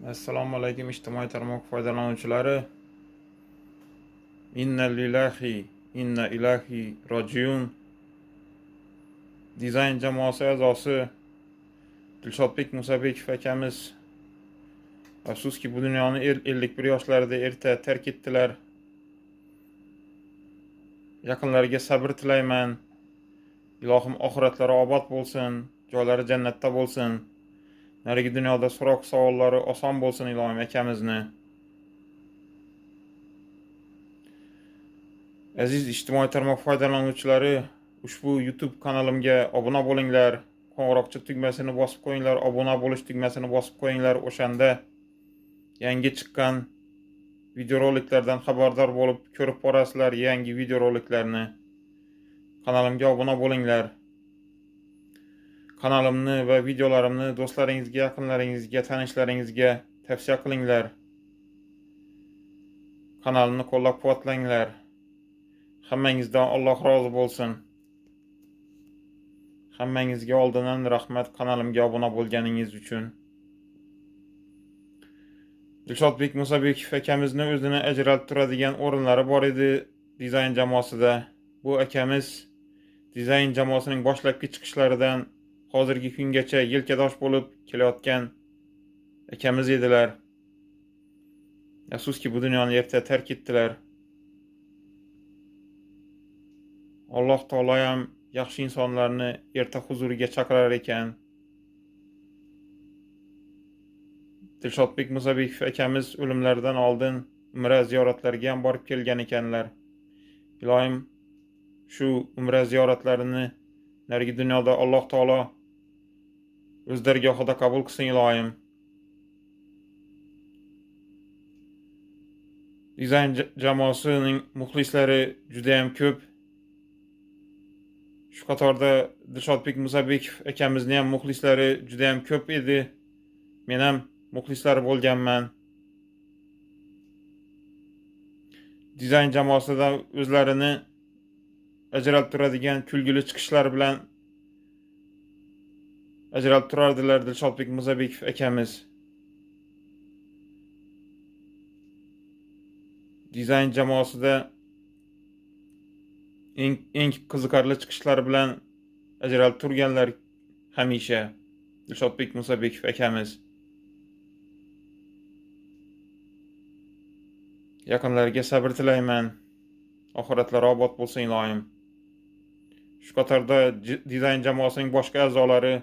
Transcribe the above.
Assalomu alaykum ijtimoiy tarmoq foydalanuvchilari. Inna lillahi inna ilayhi rojiun. Dizayn jamoasi a'zosi Dilshodbek Musabekov akamiz afsuski bu dunyoni 51 yoshlarida erta tark etdilar. Yaqinlariga sabr tilayman. Ilohim oxiratlari obod bo'lsin, joylari jannatda bo'lsin. Narigi dunyoda so'roq savollari oson bo'lsin ilohim akamizni. Aziz ijtimoiy tarmoq foydalanuvchilari, ushbu YouTube kanalimga obuna bo'linglar, qo'ng'iroqcha tugmasini bosib qo'yinglar, obuna bo'lish tugmasini bosib qo'yinglar. O'shanda yangi chiqqan videoroliklardan xabardor bo'lib ko'rib borasizlar yangi videoroliklarni. Kanalimga obuna bo'linglar. Kanalimni va videolarimni do'stlaringizga, yaqinlaringizga, tanishlaringizga tavsiya qilinglar. Kanalimni qo'llab-quvvatlanglar. Hammangizdan Alloh rozi bo'lsin. Hammangizga oldindan rahmat kanalimga obuna bo'lganingiz uchun. Dilshodbek Musabekov akamizni o'zini ajralib turadigan o'rinlari bor edi dizayn jamoasida. Bu akamiz dizayn jamoasining boshlabki chiqishlaridan hozirgi kungacha yelkadosh bo'lib kelayotgan akamiz edilar. Afsuski bu dunyoni erta tark etdilar. Alloh taolo ham yaxshi insonlarni erta huzuriga chaqirar ekan. Dilshodbek Musabekov akamiz o'limlaridan oldin umra ziyoratlariga ham borib kelgan ekanlar. Ilohim shu umra ziyoratlarini narigi dunyoda Alloh taolo o'z dargohida qabul qilsin ilohim. Dizayn jamoasining muxlislari juda ham ko'p. Shu qatorda Dilshodbek Musabekov akamizni ham muxlislari juda ham ko'p edi. Men ham muxlislari bo'lganman. Dizayn jamoasida o'zlarini ajralib turadigan kulgili chiqishlar bilan ajralib turardilar Dilshodbek Musabekov akamiz. Dizayn jamoasida eng qiziqarli chiqishlar bilan ajralib turganlar hamisha Dilshodbek Musabekov akamiz. Yaqinlarga sabr tilayman. Oxiratlari obod bo'lsin ilohim. Shu qatorda dizayn jamoasining boshqa a'zolari